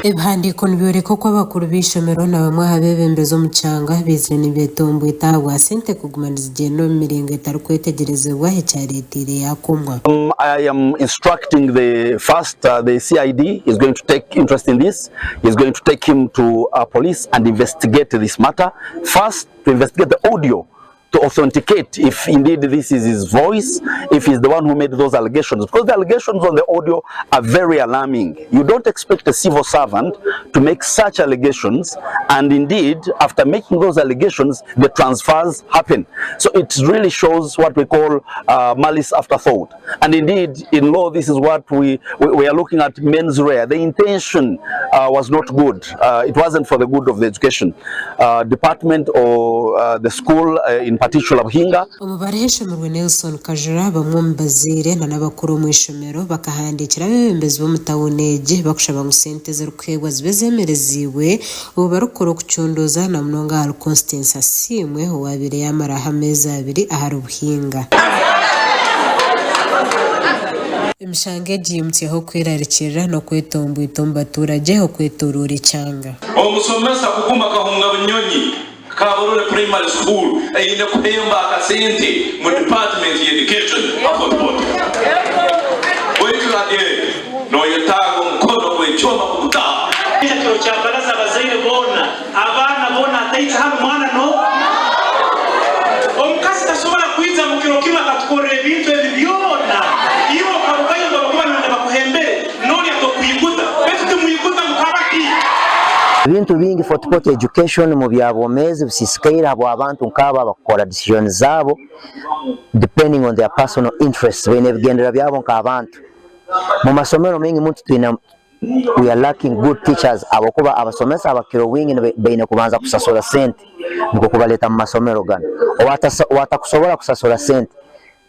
Ebihandiiko nibyoreka oku abakuru b'eishomero na bamwe aha beebembezi omu kyanga baizire nibeetomboita ahabwa sente kuguma nizigyenda omu miringo etarikwetegyerezibwa ekyareeteire yaakomwa. I am instructing the first the CID is going to take interest in this, is going to take him to police and investigate this matter first to investigate the audio to authenticate if indeed this is his voice, if he's the one who made those allegations. Because the allegations on the audio are very alarming. You don't expect a civil servant to make such allegations, and indeed, after making those allegations, the transfers happen. So it really shows what we call uh, malice afterthought. And indeed, in law, this is what we, we, we are looking at mens rea. The intention uh, was not good. Uh, it wasn't for the good of the education uh, department or uh, the school uh, in particular, Buhinga. Omu bariheshemerwe Nelson Kajura, bamwe omu bazaire na n'abakuru omu ishomero bakahandiikira abeebembezi b'omu tauni egi bakushaba ngu sente ezirikuheebwa zibe zeemereziibwe obu barikukora okucondooza na munonga ahari Constance Asiimwe owaabaire yaamaraho ameezi abiri ahari Buhinga. Emishango egi yimutsyeho okwerarikirira n'okwetomboita omu baturagye okwetoroora ekyanga. Omusomesa kuguma akahunga Bunyonyi Kabarole Primary School eine kuhemba akasente mu department ya education ha Fort Portal. Baitu Adele noyetaaga omukono gw'ekyoma kugutaha. Ekiro kya baraza abazaire boona, abaana boona hataija hanu mwana n'omwe. Omukazi tasobora kwija mu kiro kimu akatukorra ebintu ebi byona. Iwe okarugayo ngu abakuba nibenda bakuhembere, nolya tokwiguta. Baitu timwiguta mukaba ki? Ebintu bingi Fort Portal Education mu byabwomeezi busisikaire habw'abantu nk'abo abakukora decisions zaabo depending on their personal interests, baine ebigendererwa byabo nk'abantu. Mu masomero maingi muno titwine we are lacking good teachers ahabw'okuba abasomesa abakukira obwingi baine kubanza kusasura sente nukwo kubaleta mu masomero ganu. Owatakusobora kusasura sente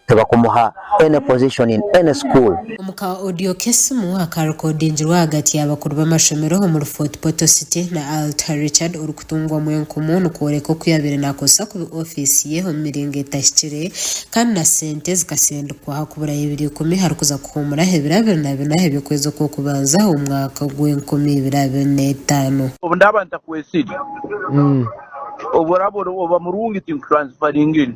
tibakumuha any position in any school. Omu ka audio k'esimu akarekodingirwe ahagati y'abakuru b'amashomero omuri Fort Portal City na Alter Richard orikutungwamu enkumu nikworeka oku yabaire nakozesa kubi ofiisi ye omu miringo etahikire kandi na sente zikasindikwa hakuburayo ebiro ikumi harikuza kuhuumuraho ebiro 24 eby'okwezi okw'okubanza omu mwaka gw'e 2025. Obu ndaaba ntakwesire, obu oraaba oba murungi tinkutransfaringire.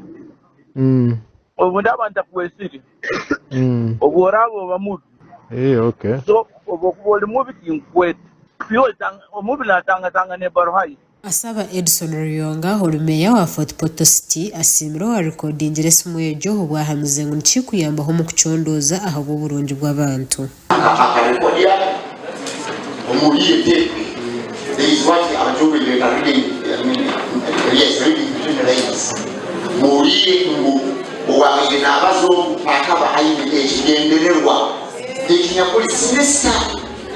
Obu ndaaba ntakwesire, obu oraaba oba mubi. So obu okuba ori mubi tinkukweta. Omubi naatangatangana ebaruha ye. Asaba Edson Ruyonga ori Meeya wa Fort Portal City asiimire owarekodingire esimu egyo obu ahamize ngu nikikuyambaho omu kucondooza ahabw'oburungi bw'abantu. Akarekodya omuri tape there is what abajungu beeta reading I mean yes reading between the lines muhuriire ngu owabaire nabaza ogu akaba aine ekigyendererwa ekinyakuri sinister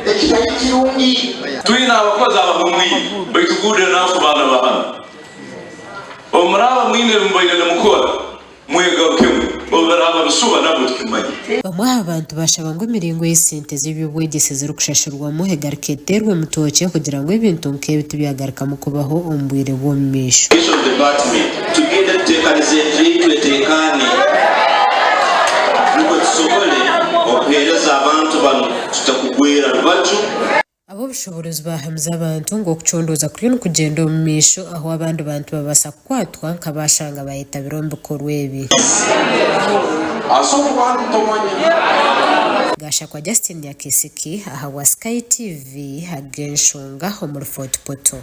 ekitari kirungi. Twine abakozi abahumwire, baitu good enough baana ba hanu. Obu muraaba mwine ebi mubaire nimukora, mwegarukemu. Obu biraaba bisuba nabwo tukimanye. Bamwe aha bantu bashaba ngu emiringo ei sente z'eby'obwegyese zirikushashurwamu egaruke eteerwe omutookye kugira ngu ebintu nk'ebi tibyagarukamu kubaho omu bwire bw'omu maisho. Education Department tugende tuteekanize enju yaitu eteekaane nukwo tusobole okuheereza abantu banu tutakugwera rubaju. Ab'obushoboorozi baahamiza abantu ngu okucondooza kuriyo nikugyenda omu maisho ahu abandi bantu babaasa kukwatwa nka baashanga baayetabire omu bikorwa ebi. Gashakwa Justin Nyakisiki ahabwa Sky TV ag'enshonga omuri Fort Portal.